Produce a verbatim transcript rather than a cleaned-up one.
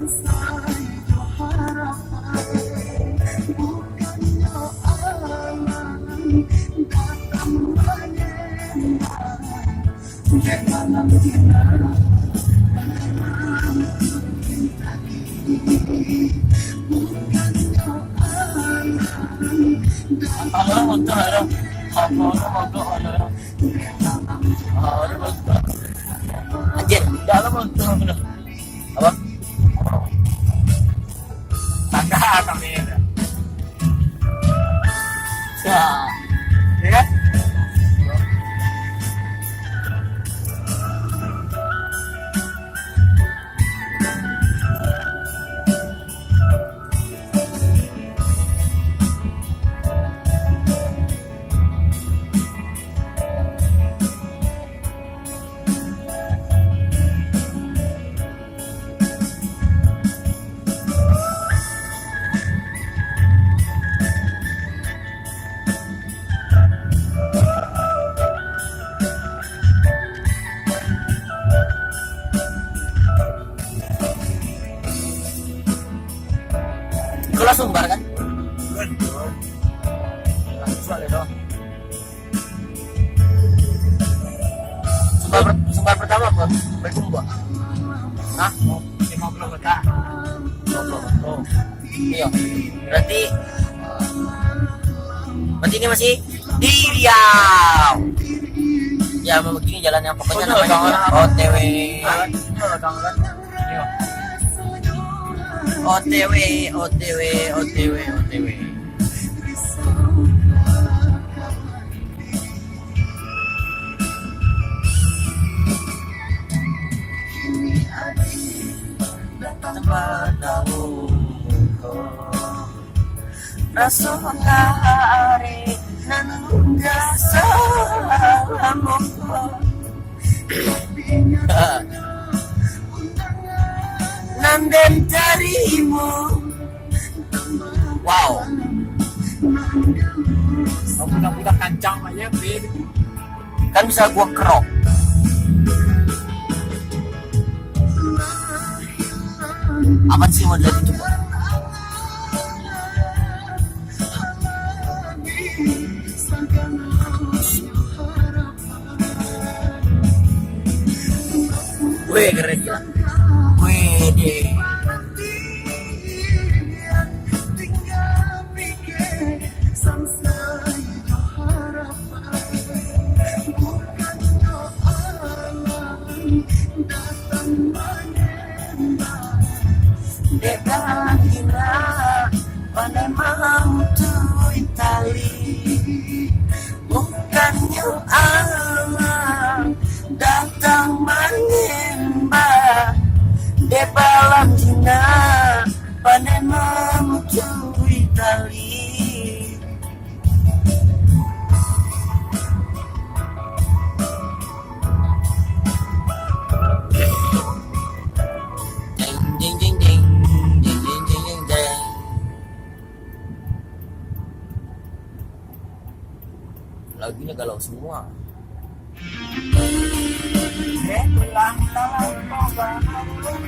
Alah, motor, alah. Apa, alah, motor, alah. Ah, alah, motor. Anjir, dah lah, motor, alah. Apa? Tanda kami ada. Ya. Ya kan? Itulah Sumbar, kan? Bukan, bro. Langsung aja, dong. Sumbar per-, sumbar pertama apa? Berapa buah? Hah? Lima puluh kotak. Lima puluh kotak. Iya. Berarti, berarti ini masih di Riau. Ya, memang begini jalannya, pokoknya. Oh, namanya jalan apa? O T W. Ah, ini jalan, kan? Iya. O T W, O T W, O T W, O T W. Raso mangari nan unjah salamo. Nan den tarimo. Wow. Budak-budak kancang aja, Pin. Kan bisa gua kerok. Apa sih model itu? Weh, keren gila. Weh, deh. Dek dalam gila, pandai mamutuih tali. Bukannyo alam datang manyambah, dek balam jinak pandai mamutuih tali. Jeng, jeng, jeng, jeng. Jeng, jeng, jeng, jeng, jeng. Lagunya galau semua. Eh, pulang, pulang, pulang, pulang.